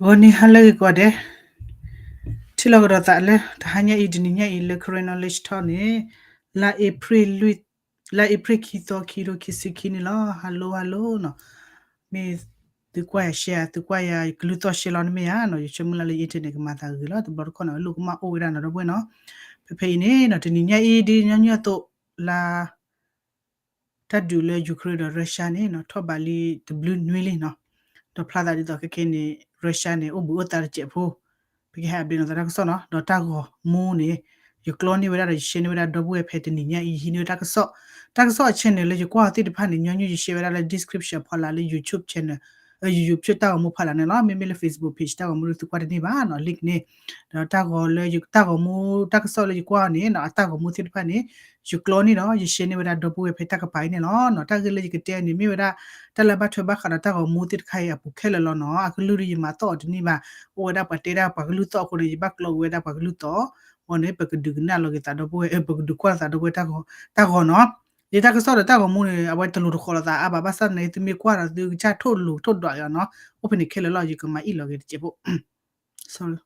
ဂီၤနံၤဟါလၢအဂ့ၤကိးဂၤဒဲး, ထံၣ်လိာ်ကဒီးသးလၢ တဟါညါအံၤ တနံၤညါအံၤလၢ Karen Knowledge Talk န့ၣ် လါအ့ဖြ့ၣ်လွံၢ်, လါအ့ဖြ့ၣ်ခံသီ ခံကထိခံဆံခံန့ၣ်လီၤ. Hello hello နီၤ, မ့ၢ်သုကွၢ်ယၤ share သုကွၢ်ယၤ ကလုၢ်သီၣ် share လီၤန့ၣ်မ့ၢ်ဧါနီၤ, ယဆၢမုၢ်လၢ်လၢ internet ကမၤသးဂ့ၤလီၤ. တဘျီတခီၣ်န့ၣ် အလိၣ်ကမၣ်အိၣ်ဝဲဒၣ်နီၤ ဒီပုၢ်ဝဲၢ်နီၤ, ဖဲဖဲအံၤန့ၣ်နီၤ တနံၤညါအံၤ ဒ်ညီနုၢ်အသိး လါ တၢ်ဒုးလၢ Ukraine ဒီး Russia န့ၣ်နီၤ ထီၣ်ဘးလံတဘျုးနွံလံနီၤ, ဒီးဖျါသးဒ်သိးခဲခဲန့ၣ် Russia န့ၣ် အိၣ်ဘှံးအိၣ်သါတစဲးဖိ, ပကဟဲ update နီၤသးတၢ်ကစီၣ်နီၤ, ဒီးတၢ်ဂီၤမူန့ၣ် ယကျီန့ၢ်ဝဲဒၣ်ဒီး ယ share န့ၢ်ဝဲဒၣ်ဒီပုၢ်ဝဲၢ်ဖဲတနံၤညါအံၤ ယဟံးန့ၢ်ဝဲတၢ်ကစီၣ်, တၢ်ကစီၣ်အ channel လၢယကွၢ်အီၤသ့ၣ်တဖၣ်န့ၣ် ညီနုၢ်ယ share ဝဲဒၣ်လၢ description ဖီလာ်လၢ YouTube channel, YouTube တၢ်ဂီၤမူဖီလာ်န့ၣ်လီၤ. မ့မ့ၢ်လၢ Facebook page တၢ်ဂီၤမူဒ်သုကွၢ်တန့ၢ်ဘၣ်နီၤ link န့ၣ်, ဒီးတၢ်ဂီၤလၢ တၢ်ဂီၤမူ တၢ်ကစီၣ်လၢယကွၢ်အီၤန့ၣ်နီၤ အတၢ်ဂီၤမူသ့ၣ်တဖၣ်န့ၣ် ယကျီန့ၢ်ဒီး ယ share န့ၢ်ဝဲဒၣ်ဒီပုၢ်ဝဲၢ်ဖဲတၢ်ကပၤအံၤန့ၣ်လီၤနီၤ. တၢ်ဂ့ၢ်လၢယကတဲန့ၣ် မ့ၢ်ဝဲဒၣ် တၢ်လၢဘၣ်ထွဲဘၣ်ဃးဒီးတၢ်ဂီၤမူသ့ၣ်တခါအံၤအပူၤခဲလၢာ်လီၤနီၤ. အကလုၢ်ဒ်ယမၤသီၣ်အီၤတန့ၢ်ဘၣ်, အိၣ်ဝဲဒၣ်ပှၤတဲဒၣ်ပှၤကလုၢ်သီၣ်အဃိန့ၣ် ယဘၣ်ကျီက့ၤဝဲဒၣ်ပှၤကလုၢ်သီၣ်, အဃိန့ၣ် ပကဒုးကနၣ်လီၤက့ၤသးဒီပုၢ်ဝဲၢ်, ပကဒုးကွၢ်သးဒီပုၢ်ဝဲၢ်တၢ်ဂီၤ, တၢ်ဂီၤနီၤ. ယတၢ်ကစီၣ်ဒီးတၢ်ဂီၤမူန့ၣ် အဝဲတလိၤတဃီၤလိာ်သးအါဘၣ်, ဘၣ်ဆၣ်သနာ်က့ သုမ့ၢ်ကွၢ်ဒီးသုကစၢ်ထိၣ်လိၤထိၣ်ဒွးအီၤနီၤ, အိၣ်ဖဲန့ၣ်ခဲလၢာ်လီၤ. ယကမၤအံၣ်လီၤက့ၤတစဲးဖိ sorry,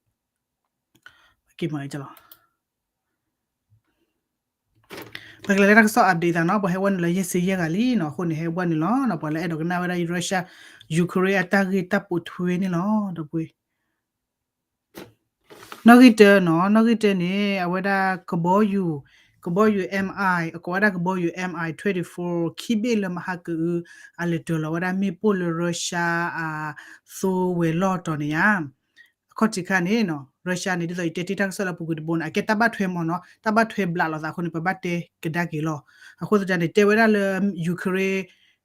ပကလဲၤလၢတၢ်ကစီၣ် update သးနီၤ, ပှၤဟဲဝဲနုာ်လီၤယဲၢ်ဆံယဲၢ်ဂၤလံနီၤ, အဃိန့ၣ် ဟဲဝဲနုာ်လီၤနီၤ, ပှၤလၢအဲၣ်ဒိးကနၣ်ဝဲဒၣ် Russia Ukraine အတၢ်ဂ့ၢ်တၢ်ပိာ်ထွဲန့ၣ်လီၤ ဒီပုၢ်ဝဲၢ်. နီၣ်ဂံၢ်တၢနီၤ, နီၣ်ဂံၢ်တၢန့ၣ် အဝဲဒၣ်ကဘီယူၤ, ကဘီယူၤ MI, အကိးဝဲဒၣ်ကဘီယူၤ MI twenty-four ခံဘ့ၣ်လၢမဟါကအု အလဲၤတၢၤလီၤဝဲဒၣ်မ့ၣ်ပိၢ်လၢ Russia အသိဝဲၤလီၢ်တီၤန့ၣ်ဧါ. အခီၣ်ထံးခါန့ၣ်နီၤ Russia န့ၣ် ဒ်သိးယတဲတ့ၢ်တၢ်ကစီၣ်လၢအပူၤကွံာ်တဘိန့ၣ် အကဲတၢ်ဘၣ်ထွဲမ့ၢ်နီၤ, တၢ်ဘၣ်ထွဲဘျးလိာ်သးအဃိန့ၣ် ပဘၣ်တဲကဒါက့ၤလီၤ. အဃိသတးန့ၣ် တဲဝဲဒၣ်လၢ Ukraine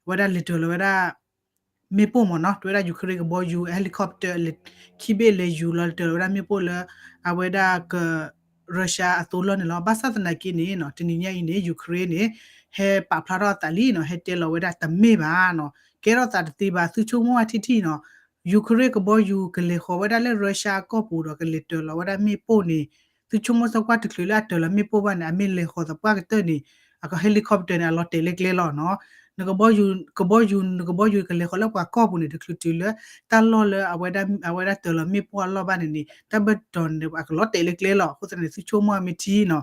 ဝဲဒၣ်လဲၤတၢၤလီၤဝဲဒၣ် မ့ၣ်ပိၢ်မ့ၢ်နီၤ, တဲဝဲဒၣ် Ukraine ကဘီယူၤ helicopter ခံဘ့ၣ်လဲၤယူၤလီၤတၢၤလီၤဝဲဒၣ်မ့ၣ်ပိၢ်လၢ အဝဲဒၣ်က Russia အသိလီၢ်န့ၣ်လီၤ. ဘၣ်ဆၣ်သနာ်က့န့ၣ်နီၤ တနံၤညါအံၤန့ၣ် Ukraine န့ၣ် ဟဲပာ်ဖျါထီၣ်အသးလံနီၤ, ဟဲတဲလီၤဝဲဒၣ်တမ့ၢ်ဘၣ်နီၤ, ကဲထီၣ်သးတသ့ဘၣ်, သုဆိကမိၣ်ဝဲထံထံၣ်နီၤ, Ukraine ကဘီယူၤကလဲၤဃီၤဝဲဒၣ်လၢ Russia အကီၢ်ပူၤဒီးကလဲၤတၢၤလီၤဝဲဒၣ်မ့ၣ်ပိၢ်န့ၣ် သုဆိကမိၣ်သကွၢ်တချုးလၢအတၢၤလီၤမ့ၣ်ပိၢ်ဘၣ်န့ၣ် အမ့ၢ်လဲၤဃီၤသပှၢ်ကတၢၢ်န့ၣ် အက helicopter န့ၣ် အလီၤတဲာ်လၢကျဲလီၤနီၤ. နကဘီယူၤ, ကဘီယူၤ, နကဘီယူၤကလဲၤဃီၤလၢပှၤကီၢ်ပူၤန့ၣ် တချုးတုၤလၢ တၢ်လီၢ်လၢအဝဲဒၣ်, အဝဲဒၣ်တၢၤလီၤမ့ၣ်ပိၢ်အလီၢ်ဘၣ်န့ၣ်န့ၣ် တၢ်ဘၢၣ်တီၤန့ၣ် အကလီၤတဲာ်လၢကျဲလီၤ. အဃိသတးန့ၣ် သုဆိကမိၣ်အမ့ၢ်ထံနီၤ.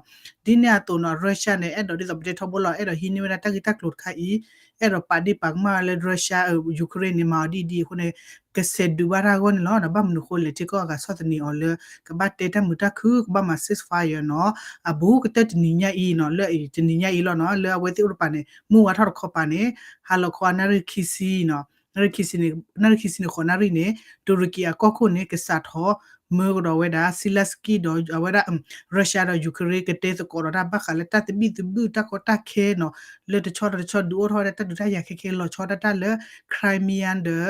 ဒ်န့ၣ်အသိးနီၤ Russia န့ၣ် အဲၣ်ဒိးဒ်သိးပတဲထီဘိလီၤ အဲၣ်ဒိးဟံးန့ၢ်ဝဲဒၣ်တၢ်ဂ့ၢ်တၢ်ကျိၤတခါအံၤ, အဲၣ်ဒိးပာ်ဒ့ၣ်ပာ်ကမၣ်ဝဲလၢ Russia, Ukraine န့ၣ် မၤအီၤဒ်အံၤဒ်အံၤအဃိန့ၣ် ကဆဲးဒုးဘၣ်တၢ်အဂီၢ်န့ၣ်လီၤ. ဒီးဘၣ်မနုၤအဃိလဲၣ် ထံကီၢ်အဂၤဆီၣ်သနံးအီၤလၢ ကဘၣ်တဲတၢ်မုာ်တၢ်ခုၣ် ကဘၣ်မၤ ceasefire နီၤ. အဘူးကတၢၢ်တနံၤညါအံၤနီၤ, လၢတနံၤညါအံၤလီၤနီၤ, လၢအဝဲသ့ၣ်အိၣ်တပၤန့ၣ် မုၢ်ဝါထီၣ်တခီပၤန့ၣ် ဟါလီၤခီအနၣ်ရံၣ်ခံဆံနီၤ, နၣ်ရံၣ်ခံဆံန့ၣ်, နၣ်ရံၣ်ခံဆံန့ၣ် ဃိးနၣ်ရံၣ်န့ၣ် တူရကံအကီၢ်ခိၣ်န့ၣ် ကစးထီၣ်မၢကဒီးဝဲဒၣ် Zelenskyy ဒီးအဝဲဒၣ် Russia ဒီး Ukraine ကတဲသကိးဒီးတၢ်ဘၣ်ဃးလၢတၢ်သဘံၣ်သဘုၣ် တၢ်ကီတၢ်ခဲနီၤ, လၢတဆီတဆီဒုးအိၣ်ထီၣ်ဝဲဒၣ်တၢ်ဒုးတၢ်ယၤခဲခဲလီၤဆီဒၣ်တၢ်လၢ Crimea ဒီး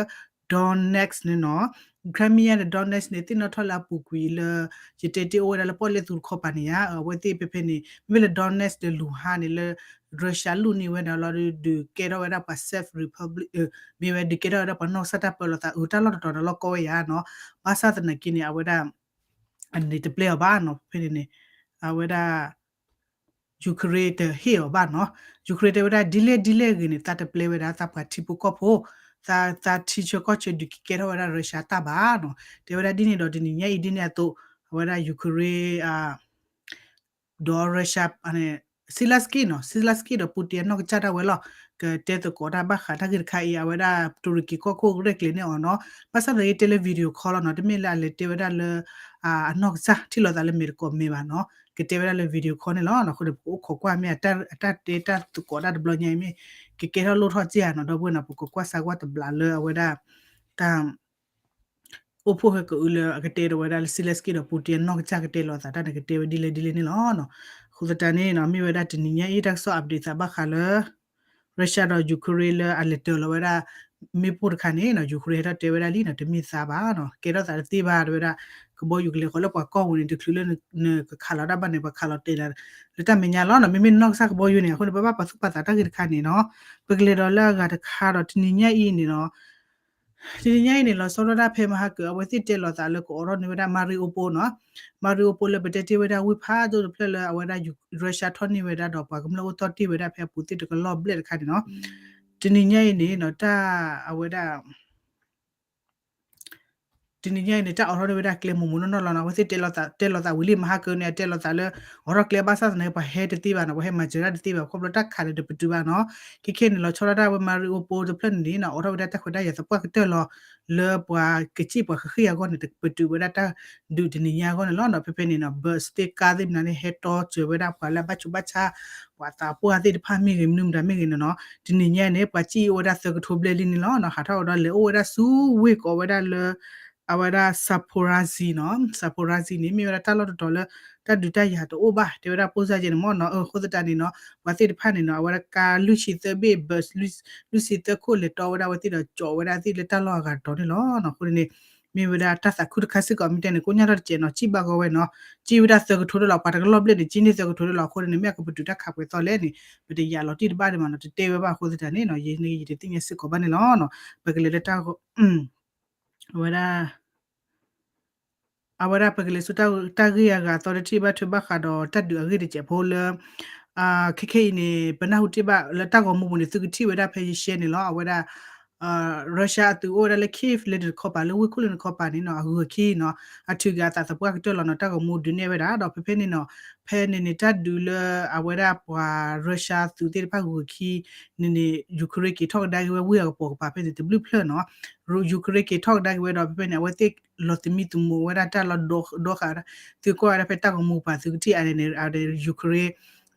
Donetsk န့ၣ်နီၤ. Crimea ဒီး Donetsk န့ၣ် သ့ၣ်နီၣ်ထီၣ်လၢအပူၤကွံာ်လၢ ယတဲတ့ၢ်အိၣ်ဝဲဒၣ်လၢပီၣ်လဲၣ်သူတခီပၤန့ၣ်ဧါ, အဝဲသ့ၣ်ဖဲဖဲန့ၣ် မ့မ့ၢ်လၢ Donetsk ဒီး Luhansk န့ၣ်လၢ Russia လူၢ်န့ၢ်ဝဲဒၣ်လီၤ ဒုးကဲထီၣ်ဝဲဒၣ်ပှၤ self republic, မ့ၢ်ဝဲဒုးကဲထီၣ်ဝဲဒၣ်ပှၤနီၢ်ကစၢ်တၢ်ပၢလီၤသး အတၢ်လီၢ်တတီၤန့ၣ်လီၤကီဝဲယါနီၤ. ဘၣ်ဆၣ်သနာ်က့န့ၣ် အဝဲဒၣ် အန့ၣ်တပျဲအီၤဘၣ်နီၤ, ဖဲန့ၣ်န့ၣ် အဝဲဒၣ် Ukraine တဟ့ၣ်အီၤဘၣ်နီၤ. Ukraine တဲဝဲဒၣ်ဒ်လဲၣ်ဒ်လဲၣ်ဂ့ၤန့ၣ် သးတပျဲဝဲဒၣ်သးပှၤထံဖိကီၢ်ဖိ, သး, သးထံဆၢကီၢ်ဆၢဒုးကကဲထီၣ်ဝဲဒၣ် Russia တၢ်ဘၣ်နီၤ. တဲဝဲဒၣ်ဒ်န့ၣ်ဒီးတနံၤညါအံၤဒ်န့ၣ်အသိး အဝဲဒၣ် Ukraine ဒီး Russia န့ၣ် Zelenskyy နီၤ, Zelenskyy ဒီး Putin အနီၢ်ကစၢ်ဒၣ်ဝဲလီၤ ကတဲသကိးတၢ်ဘၣ်ဃးတၢ်ဂ့ၢ်တခါအံၤ အဝဲဒၣ်တူရကံကီၢ်ခိၣ်ရဲၣ်ကျဲၤန့ၢ်အီၤနီၤ. ဘၣ်ဆၣ်သနာ်က့တဲလၢ video call လီၤနီၤ, တမ့ၢ်လၢအလဲၤတဲဝဲဒၣ်လၢ အနီၢ်ကစၢ်ထံၣ်လိာ်သးလၢမဲာ်တကိးမဲာ်ဘၣ်နီၤ, ကတဲဝဲဒၣ်လၢ video call န့ၣ်လီၤ. အဃိန့ၣ် ပကအိၣ်ခိးကွၢ်မ့ၢ်အတၢ်တဲတၢ်သကိးတၢ်တဘျီညါအံၤမ့ၢ် ကကဲထီၣ်လိၣ်ထီၣ်က့ဧါနီၤ, ဒီပုၢ်ဝဲၢ်နီၤ, ပကကွၢ်စၢ်ကွၢ်တဘျးလၢအဝဲဒၣ် တၢ် အိၣ်ဖှိၣ်ဟဲကအုလၢအကတဲဒီးဝဲဒၣ်လၢ Zelenskyy ဒီး Putin အနီၢ်ကစၢ်ကတဲလိာ်သးတၢ်န့ၣ် ကတဲဝဲဒ်လဲၣ်ဒ်လဲၣ်န့ၣ်လီၤ. အဃိသတးန့ၣ်နီၤ မ့ၢ်ဝဲဒၣ်တနံၤညါအံၤ တၢ်ကစီၣ် update သးဘၣ်ဃးလၢ Russia ဒီး Ukraine လၢအလဲၤတၢၤလီၤဝဲဒၣ် မ့ၣ်ပိၢ်တခါန့ၣ်နီၤ, Ukraine ဟဲထီၣ်တဲဝဲဒၣ်လံနီၤ, တမ့ၢ်သးဘၣ်နီၤ, ကဲထီၣ်သးတသ့ဘၣ် တဲဝဲဒၣ် ကဘီယူၤကလဲၤဃီၤလၢပှၤကီၢ်ပူၤန့ၣ် တချုးလၢနကခးလီၤတၢ်ဘၣ်န့ၣ် ပှၤခးလီၤတဲာ်လၢတၢ်မဲာ်ညါလီၤနီၤ. မ့မ့ၢ်နီၢ်ကစၢ်ကဘီယူၤန့ၣ် အဃိန့ၣ် ပဘၣ်ပာ်သူၣ်ပာ်သးတၢ်ဂ့ၢ်တခါန့ၣ်နီၤ, ပကလဲၤဒီးလၢအဂၤတခါဒီး တနံၤညါအံၤန့ၣ်နီၤ တနံၤညါအံၤန့ၣ် လီၤဆီဒၣ်တၢ်ဖဲမဟါကၢ အဝဲသ့ၣ်တဲလိာ်သးလၢကအိးထီၣ်န့ၢ်ဝဲဒၣ် Mariupol နီၤ, Mariupol လၢပတဲတ့ၢ်ဝဲဒၣ်ဝ့ၢ်ဖးဒိၣ်တဖျၢၣ်လၢအဝဲဒၣ် Russia ထီၣ်န့ၢ်ဝဲဒၣ်ဒီးပှၤကမျၢၢ်အိၣ်တီၢ်တ့ၢ်ဝဲဒၣ်ဖဲအပူၤသ့ၣ်တကလီၢ်ဘျဲၣ်တခါန့ၣ်နီၤ, တနံၤညါအံၤန့ၣ်နီၤ တၢ်အဝဲဒၣ် တနံၤညါအံၤန့ၣ် တၢ်အိးထီၣ်န့ၢ်ဝဲဒၣ်ကျဲမိၢ်မိၢ်နီၢ်နီၢ်လီၤနီၤ. အဝဲသ့ၣ်တဲလီၤသး တဲလီၤသးဝံၤလံ မဟါကၢန့ၣ် အတဲလီၤသးလၢ အိးထီၣ်ကျဲဘၣ်ဆၣ်သနာ်က့ ပှၤဟဲတသ့ဘၣ်နီၤ, ပှၤဟဲမၤစၢၤတၢ်တသ့ဘၣ် ခီဖျိတၢ်ခးန့ၣ်တပတုာ်ဘၣ်နီၤ. ခဲခဲန့ၣ်လီၤဆီဒၣ်တၢ်ဝဲ Mariupol တဖျၢၣ်န့ၣ်န့ၣ်နီၤ အိးထီၣ်ဝဲဒၣ်တၢ်ခွဲးတၢ်ယာ်သပှၢ်ကတၢၢ်လီၤ လၢပှၤကစံၣ်ပှၤဃ့ၢ်အဂီၢ်န့ၣ် တပတုာ်ဝဲဒၣ်တၢ်ဒုးတနံၤညါအဂီၢ်န့ၣ်လီၤနီၤ. ဖဲဖဲန့ၣ်နီၤ bus သ့ၣ်ကါသ့ၣ်မနုၤန့ၣ် ဟဲတီစၢၤဝဲဒၣ်ပှၤလၢအဘၣ်ဆိဘၣ်ဆါ ပှၤသးပှၢ်သ့ၣ်တဖၣ်မ့ၢ်ဂ့ၤ မနုၤမတၤမ့ၢ်ဂ့ၤန့ၣ်နီၤ. တနံၤညါန့ၣ် ပှၤစံၣ်အိၣ်ဝဲဒၣ်သၢကထိဘျဲၣ်လံန့ၣ်လီၤနီၤ. ဟးထီၣ်ဝဲဒီးလဲၤအိၣ်ဝဲဒၣ်ဆူဝ့ၢ်ကိးဝဲဒၣ်လၢ အဝဲဒၣ် Zaporizhzhia နီၤ, Zaporizhzhia န့ၣ် မ့ၢ်ဝဲဒၣ်တၢ်လီၢ်တတီၤလၢ တၢ်ဒုးတၢ်ယၤတအိၣ်ဘၣ် တဲဝဲဒၣ် ပိၢ်စၢ်ယဲန့ၣ်မ့ၢ်နီၤ. အဃိသတးန့ၣ်နီၤ ပှၤသ့ၣ်တဖၣ်န့ၣ်နီၤ အဝဲဒၣ်ကါလွံၢ်ဆံသၢဘ့ၣ် bus လွံၢ်ဆံသၢခိၣ် လဲၤတီဝဲဒၣ်အဝဲသ့ၣ်ဒီး ကၠီးဝဲဒၣ်သ့ၣ်လၢတၢ်လီၢ်အဂၤတတီၤန့ၣ်လီၤနီၤ. အဃိန့ၣ် မ့ၢ်ဝဲဒၣ်တၢ်သးခုတခါစ့ၢ်ကီး မ့ၢ်တဲန့ၣ် ကိညၢ်ထီၣ်တစဲးနီၤ စံၣ်ဘၣ်ဂီဝဲနီၤ, စံၣ်ဝဲဒၣ်သၢကထိလၢလီၤ ပှၤတကလီၢ်ဘျဲၣ်န့ၣ် စံၣ်န့ၢ်သၢကထိလၢလီၤ. အဃိန့ၣ် မ့ၢ်အကပတုာ်တၢ်ခးပှဲၤသီလဲၣ်န့ၣ် ပတယာ်လီၤတံၢ်တဘၣ်ဒံးမးနီၤ တတဲဝဲဘၣ်အဃိသတးန့ၣ်နီၤ ယဲန့ၣ် ယတသ့ၣ်ညါစ့ၢ်ကီးဘၣ်န့ၣ်လီၤနီၤ. ပကလဲၤလၢတၢ်ဂီၤ အဝဲဒၣ် အဝဲဒၣ်ပကလဲၤဆူတၢ်ဂ့ၢ်အဂၤအသီတထံၣ်ဘၣ်ထွဲဘၣ်ဃးဒီးတၢ်ဒုးအဂ့ၢ်တစဲးဖိလၢ ခဲခဲအံၤန့ၣ် ပနၢ်ဟူတ့ၢ်ဘၣ်လၢတၢ်ဂီၤမူပူၤန့ၣ် သုကထံၣ်ဝဲဒၣ်ဖဲယရှဲန့ၣ်လီၤ. အဝဲဒၣ် Russia အသုးအိၣ်ဝဲဒၣ်လၢ Kyiv လၢန့ၣ်တခီပၤ လၢဝ့ၢ်ခိၣ်လၢန့ၣ်တခီပၤန့ၣ်နီၤ အဂုၤအခံနီၤ အထုးက့ၤအသးသပှၢ်ကတၢၢ်လီၤနီၤ တၢ်ဂီၤမူဒုးနဲၣ်ဝဲဒၣ်ဒီး ဖဲဖဲန့ၣ်နီၤ ဖဲန့ၣ်န့ၣ် တၢ်ဒုးလၢအဝဲဒၣ်ပှၤ Russia သုးသ့ၣ်တဖၣ်ဂုၤအခံန့ၣ်န့ၣ် Ukraine က့ၤထီၣ်ကဒါက့ၤဝဲဝ့ၢ်အကပိာ်ကပၤဖဲန့ၣ် တဘျုးဖျၢၣ်နီၤ Ukraine က့ၤထီၣ်ကဒါက့ၤဝဲဒီး ဖဲဖဲန့ၣ် အဝဲသ့ၣ်လီၤသမံသမိးဝဲဒၣ်တၢ်လီၤဒီဃာ်ဝဲဒၣ် သုကွၢ်ဝဲဒၣ်ဖဲတၢ်ဂီၤမူပၤသုကထံၣ်အါန့ၣ်န့ၣ် Ukraine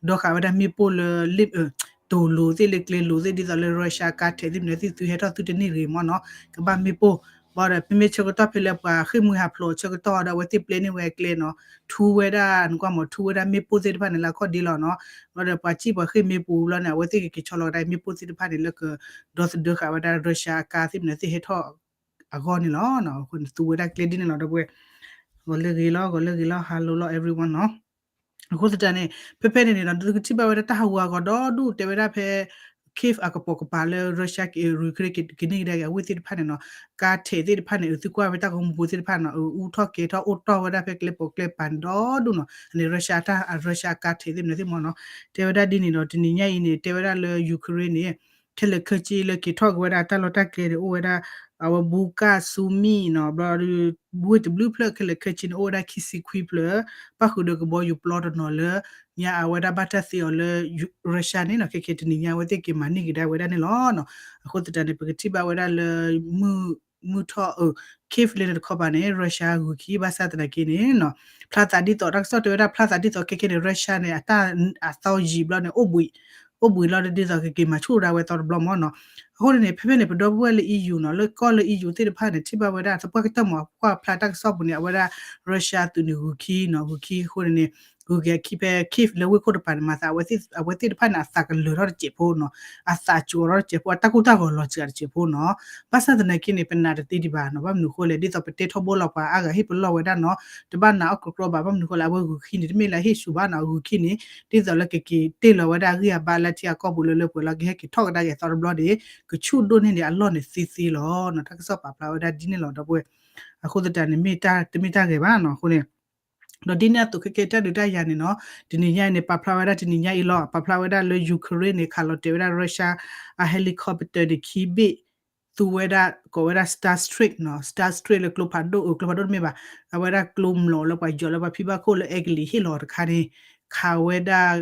ဒီဃာ်ဝဲဒၣ်မ့ၣ်ပိၢ်လၢ တိၤလိၤသ့ၣ်လၢကျဲလိၤသ့ၣ် ဒ်သိးလၢ Russia ကါထဲးသ့ၣ်မနုၤသ့ၣ် သုဟဲထီၣ်သုတန့ၢ်ဂ့ၤမ့ၢ်နီၤ ကဘၣ်မ့ၣ်ပိၢ် ဘၣ်ဒီး မ့မ့ၢ်ဆၢကတီၢ်ဖဲလၢပှၤဃ့ၢ်မှံဟးဖျိးဆၢကတီၢ်ဒီး အဝဲသ့ၣ်ပျဲန့ၢ်ဝဲကျဲနီၤ ထူဝဲဒၣ် နကွၢ်မး ထူဝဲဒၣ်မ့ၣ်ပိၢ်သ့ၣ်တဖၣ်န့ၣ် လၢအခီၣ်ဒ့လီၤနီၤ ဘၣ်ဒီးပှၤစံၣ်ပှၤဃ့ၢ်မ့ၣ်ပိၢ်ဘျီန့ၣ် အဝဲသ့ၣ်ကက့ၤဆီလီၤကဒါမ့ၣ်ပိၢ်သ့ၣ်တဖၣ်န့ၣ် လၢကဒီသဒၢဃာ်ဝဲဒၣ် Russia အကါသ့ၣ်မနုၤသ့ၣ်ဟဲထီၣ်အဂီၢ်န့ၣ်လီၤ. အဃိန့ၣ် သူဝဲဒၣ်ကျဲဒ်န့ၣ်လီၤ ဒီပုၢ်ဝဲၢ် ဂီၤလၢဂ့ၤလီၤ ဂီၤလၢဂ့ၤလီၤ hello လီၤ everyone နီၤ အဃိသတးန့ၣ် ဖဲဖဲန့ၣ်န့ၣ်ဒီး သုကထံၣ်ဘၣ်ဝဲဒၣ်တၢ်ဟးဂူာ်ဟးဂီၤဒီဒူၣ် တဲဝဲဒၣ်ဖဲ Kyiv အကပိာ်ကပၤလၢ Russia က့ၤ Ukraine က့ၤန့ၢ်ကဒါက့ၤအဝ့ၢ်သ့ၣ်တဖၣ်န့ၣ်နီၤ ကါထဲးသ့ၣ်တဖၣ်န့ၣ် သုကွၢ်ဝဲတၢ်ဂီၤမူပူၤသ့ၣ်တဖၣ်နီၤ အူထီၣ်ကဲၤထီၣ်အိၣ်တီၢ်ဝဲဒၣ်ဖဲကျဲပိာ်ကျဲပၤန့ၣ်ဒီဒူၣ်နီၤ အန့ၣ် Russia တၢ် Russia ကါထဲးသ့ၣ်မနုၤသ့ၣ်မ့ၢ်နီၤ တဲဝဲဒၣ်ဒ်န့ၣ်ဒီး တနံၤညါအံၤန့ၣ် တဲဝဲဒၣ်လၢ Ukraine န့ၣ် ခဲလၢာ်ခဲဆ့လၢက့ၤထီၣ်က့ၤဝဲဒၣ်တၢ်လီၢ်တၢ်ကျဲန့ၣ် အိၣ်ဝဲဒၣ် အဝဲ Bucha ဆူမံၣ်နီၤ ဘျီ ဝ့ၢ်တဘျုးဖျၢၣ်ခဲလၢာ်ခဲဆ့န့ၣ် အိၣ်ဝဲဒၣ်ခံဆံခွံဖျၢၣ် ပၣ်ဃုာ်ဒီးကဘီယူၤပျီတနီၤလၢ ညါအဝဲဒၣ်ဘၣ်တၢ်သ့အီၤလၢ Russia န့ၣ်နီၤ ခဲခဲတနံၤညါ အဝဲသ့ၣ်က့ၤမၤန့ၢ်ကဒါဝဲဒၣ်န့ၣ်လီၤ. အဃိသတးန့ၣ် ပကထံၣ်ဘၣ်ဝဲဒၣ်လၢ မုၢ်ထီၣ် Kyiv လၢန့ၣ်တခီပၤန့ၣ် Russia ဂုၤခံ ဘၣ်ဆၣ်သနာ်က့န့ၣ်နီၤ ဖျါသးဒ်သိး တၢ်ကစီၣ်တဲဝဲဒၣ်ဖျါသးဒ်သိး ခဲခဲန့ၣ် Russia န့ၣ် အတၢ်အသီယံာ်ဘျီန့ၣ် အိၣ်ဘှံး အိၣ်ဘှံးလီၤဒ်သိးကက့ၤမၤဆူၣ်ဒၣ်ဝဲသီတဘျီမ့ၢ်နီၤ. အဃိန့ၣ်န့ၣ် ဖဲဖဲန့ၣ် ပဒီပုၢ်ဝဲၢ်လၢ E U နီၤ လၢကီၢ်လၢ E U သ့ၣ်တဖၣ်န့ၣ် ထံၣ်ဘၣ်ဝဲဒၣ် သပှၢ်ကတၢၢ်မး ကွၢ်ဖျါတၢ်ကစီၣ်ပူၤန့ၣ် အဝဲဒၣ် Russia သုးန့ၣ်ဂုၤခံနီၤ ဂုၤခံအဃိန့ၣ်န့ၣ် ဂုၤက့ၤအခံဖဲ Kyiv လၢဝ့ၢ်ခိၣ်တပၤန့ၣ် မၤသး အဝဲသ့ၣ်တဖၣ်န့ၣ် အသးကလၢာ်ထီၣ်တစဲးဖိနီၤ အသးကၠိၤထီၣ်တစဲးဖိ အတၢ်ကူၣ်တၢ်ဂီၤလီၤစှၤတစဲးဖိနီၤ. ဘၣ်ဆၣ်သနာ်က့န့ၣ် ပနာ်တသ့ဒံးဘၣ်နီၤ ဘၣ်မနုၤအဃိလဲၣ် ဒ်သိးပတဲထီဘိလီၤပှၤအါဂၤဟ့ၣ်ပလီၢ်ဝဲဒၣ်နီၤ တဘၣ်နာ်အီၣ်ကကျီဘၣ် ဘၣ်မနုၤအဃိလဲၣ် အဝဲဂုၤခံန့ၣ်တမ့ၢ်လၢအဟ့ၣ်ဆူၣ်ဘၣ်နီၤ အဂုၤခံန့ၣ် ဒ်သိးလၢကက့ၤတ့ၢ်လီၤဝဲဒၣ်အဂံၢ်အဘါလၢထံအကီၢ်ပူၤလၢလၢပှဲၤလီၤ ကဟဲက့ၤထီၣ်ကဒါက့ၤအသီတဘျီန့ၣ် ကဆူၣ်ဒိၣ်န့ၢ်န့ၣ် အလီၢ်န့ၣ်သ့သ့လီၤနီၤ တၢ်ကစီၣ်ပာ်ဖျါဝဲဒၣ်ဒ်န့ၣ်လီၤ ဒီပုၢ်ဝဲၢ် အဃိသတးန့ၣ် မ့ၢ်တၢ်တမ့ၢ်တၢ်ဂဲၤဘၣ်နီၤ အဃိန့ၣ် ဒီးဒ်န့ၣ်အသိးခဲကဲတၢ်ဒုးတၢ်ယၤန့ၣ်နီၤ တနံၤညါအံၤန့ၣ် ပာ်ဖျါဝဲဒၣ်တနံၤညါအံၤလီၤ ပာ်ဖျါဝဲဒၣ်လၢ Ukraine န့ၣ် ခးလီၤတဲာ်ဝဲဒၣ် Russia အ helicopter န့ၣ် ခံဘ့ၣ် သူဝဲဒၣ် ကိးဝဲဒၣ် Starstreak နီၤ Starstreak လၢကျိဖးဒိၣ် အကျိဖးဒိၣ်တမ့ၢ်ဘၣ် အဝဲဒၣ်ကျိမျိာ်လၢပှၤယီၤလၢပှၤဖံဘၣ်ခိၣ်လၢအဲကလံးဟ့ၣ်လီၤတခါန့ၣ် ခးဝဲဒၣ်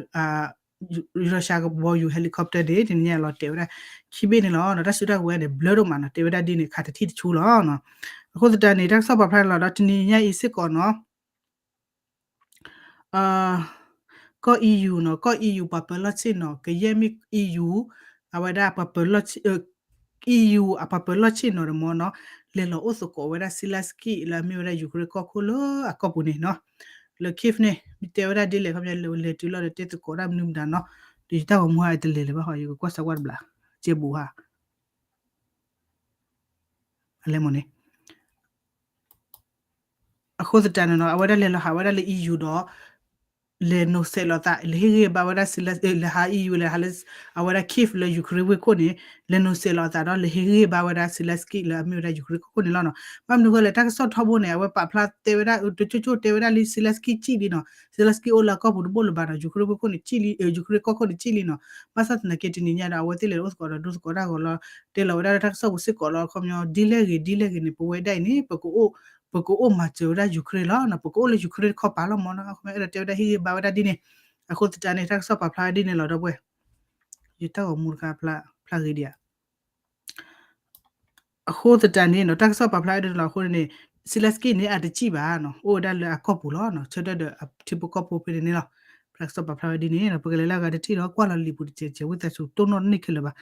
Russia ကဘီယူၤ helicopter န့ၣ် တနံၤညါလီၤတဲာ်ဝဲဒၣ် ခံဘ့ၣ်န့ၣ်လီၤ တၢ်စုတၢ်ကဝဲၤန့ၣ် ဘျၢဒိၣ်မးနီၤ တဲဝဲဒၣ်ဒ်န့ၣ် ခးတထံၣ်တဆူလီၤ အဃိသတးန့ၣ် တၢ်ကစီၣ်ပာ်ဖျါလီၤဒီးတနံၤညါအံၤစ့ၢ်ကီးနီၤ ကီၢ် E U နီၤ ကီၢ် E U ပှၤပၢၤလီၢ်ဆ့ၣ်နီၤ ကယဲၢ်မ့ၢ် E U အဝဲဒၣ်ပှၤပၢၤလီၢ်ဆ့ၣ် E U အပှၤပၢၤလီၢ်ဆ့ၣ်နီၤဒီးမ့ၢ်နီၤ လဲၤလီၤအိၣ်သကိးဝဲဒၣ် Zelensky လၢအမ့ၢ်ဝဲဒၣ် Ukraine ကီၢ်ခိၣ်လၢအကီၢ်ပူၤန့ၣ်နီၤ လၢ Kyiv န့ၣ် မ့ၢ်တဲဝဲဒၣ်ဒ်လဲၣ် ခီပညီလဲၤတုၤလီၤဒီးတဲသကိးဒၣ်မနုၤမတၤနီၤ ဒီးယတၢ်ဂီၤမူဟါတလဲၤလၢၤဘၣ်ဟီ ယကကွၢ်စၢၤကွၢ်တဘျီ ကဲဘူးဟါ အလဲၤမ့ၢ်န့ၣ် အဃိသတးန့ၣ်နီၤ အဝဲဒၣ်လဲၤလီၤဟးဝဲဒၣ်လၢ E U ဒီး လဲၤနိးစဲးလီၤသး လဲၤဟ့ၣ်ဂံၢ်ဘါဝဲဒၣ် Zelensky လဲၤဟး E U လဲၤဟးလၢ အဝဲဒၣ် Kyiv လၢ Ukraine ဝ့ၢ်ခိၣ်န့ၣ် လဲၤနိးစဲးလီၤအသးဒီး လဲၤဟ့ၣ်ဂံၢ်ဘါဝဲဒၣ် Zelensky လၢအမ့ၢ်ဝဲဒၣ် Ukraine ခိၣ်န့ၣ်လီၤနီၤ. ဘၣ်မနုၤဃိလဲၣ် တၢ်ကစီၣ်ထီဘိန့ၣ် အဝဲပာ်ဖျါတဲဝဲဒၣ် တကၠိၢ်ကၠိၢ်တဲဝဲဒၣ်လံ Zelensky စံၣ်လံနီၤ, Zelensky အိၣ်လၢအကီၢ်ပူၤတဘိၣ်လၢၤဘၣ်နီၤ, Ukraine ဝ့ၢ်ခိၣ်န့ၣ်စံၣ်လံ Ukraine ကီၢ်ခိၣ်န့ၣ်စံၣ်လံနီၤ. ဘၣ်ဆၣ်သနာ်က့တနံၤညါဒီး အဝဲသ့ၣ်လဲၤအိၣ်သကိးဒီးဒိသကိးတၢ်ဂီၤလီၤ, တဲလီၤဝဲဒၣ်လၢတၢ်ကစီၣ်ပူၤစ့ၢ်ကီးလီၤ. အခီပညီ ဒ်လဲၣ်ဂ့ၤ ဒ်လဲၣ်ဂ့ၤန့ၣ် ပဝဲဒၣ်အံၤန့ၣ် ပကအိၣ် ပကအိၣ်မၤစၢၤဝဲဒၣ် Ukraine လီၤနီၤ, ပကအိၣ်လၢ Ukraine တခီပၤလီၤမ့ၢ်နီၤ. အခီပညီအဲၣ်ဒိးတဲဝဲဒၣ်ဟ့ၣ်ဂံၢ်ဘါဝဲဒၣ်ဒ်န့ၣ်, အဃိသတးန့ၣ် တၢ်ကစီၣ်ပာ်ဖျါဝဲဒ်န့ၣ်လီၤ ဒီပုၢ်ဝဲၢ်, ယတၢ်ဂီၤမူတခါဖျါဂ့ၤဒံးဧါ. အဃိသတးန့ၣ်နီၤ တၢ်ကစီၣ်ပာ်ဖျါဝဲဒ်န့ၣ်လီၤ. အဃိန့ၣ် Zelensky န့ၣ် အတစံၣ်ဘၣ်နီၤ, အိၣ်ဝဲဒၣ်လၢအကီၢ်ပူၤလီၤနီၤ, ဆၢထၢၣ်ဒီးအထံဖိကီၢ်ဖိဖဲန့ၣ်န့ၣ်လီၤ. တၢ်ကစီၣ်ပာ်ဖျါဝဲဒ်န့ၣ်နီၤ, ပကလဲၤလၢအဂၤတထံၣ်ဒီး ကွၢ်လီၤလံာ်ပူၤတစဲးစဲး ဝံသးစူၤတိၢ်နီၣ်တန့ၢ်ခဲလၢာ်ဘၣ်.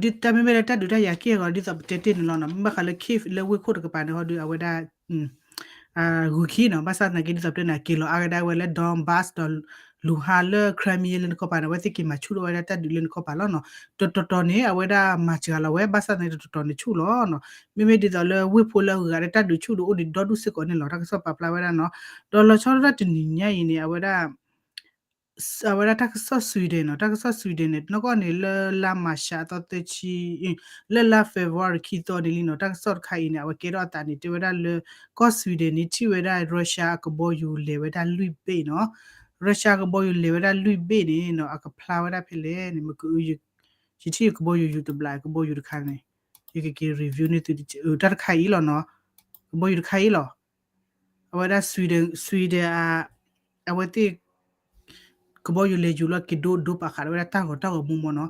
ဒ်တၢ်မ့မ့ၢ်လၢတၢ်ဒုးတၢ်ယၤက့ၢ်အဂီၤ ဒ်သိးပတဲတ့ၢ်န့ၣ်လီၤနီၤ, မ့ၢ်ဘၣ်ဃးလၢ Kyiv လၢဝ့ၢ်ခိၣ်တကပၤန့ၣ် ဟီဒုးအဝဲဒၣ် ဂုၤခံနီၤ, ဘၣ်ဆၣ်သနာ်က့ဒ်သိးပတဲန့ၣ် က့ၤလီၤအါကဒါဝဲလၢ Donbas ဒီး Luhansk လၢ Crimea လၢနခီပၤန့ၣ် အဝဲသ့ၣ်က့ၤမၤဆူၣ်ထီၣ်ဝဲဒၣ်တၢ်ဒုးလၢနခီပၤလီၤနီၤ. တတီၤတီၤန့ၣ် အဝဲဒၣ်မၤစှၤလီၤဝဲ ဘၣ်ဆၣ်သနာ်က့တတီၤတီၤန့ၣ်ဆူၣ်လီၤနီၤ. မ့မ့ၢ်ဒ်သိးလၢဝ့ၢ်ဖိလၢအဂၤဒီးတၢ်ဒုးဆူၣ်ဒုးအိၣ်ဒံးဒီဒူၣ်စ့ၢ်ကီးန့ၣ်လီၤ. တၢ်ကစီၣ်ပာ်ဖျါဝဲဒၣ်နီၤ, ဒီးလီၤဆီဒၣ်တၢ်တနံၤညါအံၤန့ၣ် အဝဲဒၣ် အဝဲဒၣ်တၢ်ကစီၣ် Sweden နီၤ, တၢ်ကစီၣ် Sweden န့ၣ် နီၢ်ကီၢ်န့ၣ် လၢလါမၤရှးအသီသၢဆံ, လၢလါ February ခံသီန့ၣ်လံနီၤ, တၢ်ကစီၣ်တခါအံၤန့ၣ် အဝဲကဲထီၣ်အသးန့ၣ် တဲဝဲဒၣ်လၢ ကီၢ် Sweden န့ၣ် ထံၣ်ဝဲဒၣ် Russia အကဘီယူၤလဲၤဝဲဒၣ်လွံၢ်ဘ့ၣ်နီၤ. Russia ကဘီယူၤလဲၤဝဲဒၣ်လွံၢ်ဘ့ၣ်န့ၣ်နီၤ အကဖျါဝဲဒၣ်ဖဲလဲၣ်န့ၣ် မ့ၢ်က ယထံၣ်ကဘီယူၤယူၤတဘျီ ကဘီယူၤတခါန့ၣ် ယကက့ၤ review န့ၢ်သု တၢ်တခါအံၤလီၤနီၤ, ကဘီယူၤတခါအံၤလီၤ. အဝဲဒၣ် Sweden, Sweden အဝဲသ့ၣ် ကဘီယူၤလဲၤယူၤလီၤက့ၤဒိဒိပာ်ဃာ်ဝဲဒၣ်တၢ်ဂီၤတၢ်ဂီၤမူမ့ၢ်နီၤ.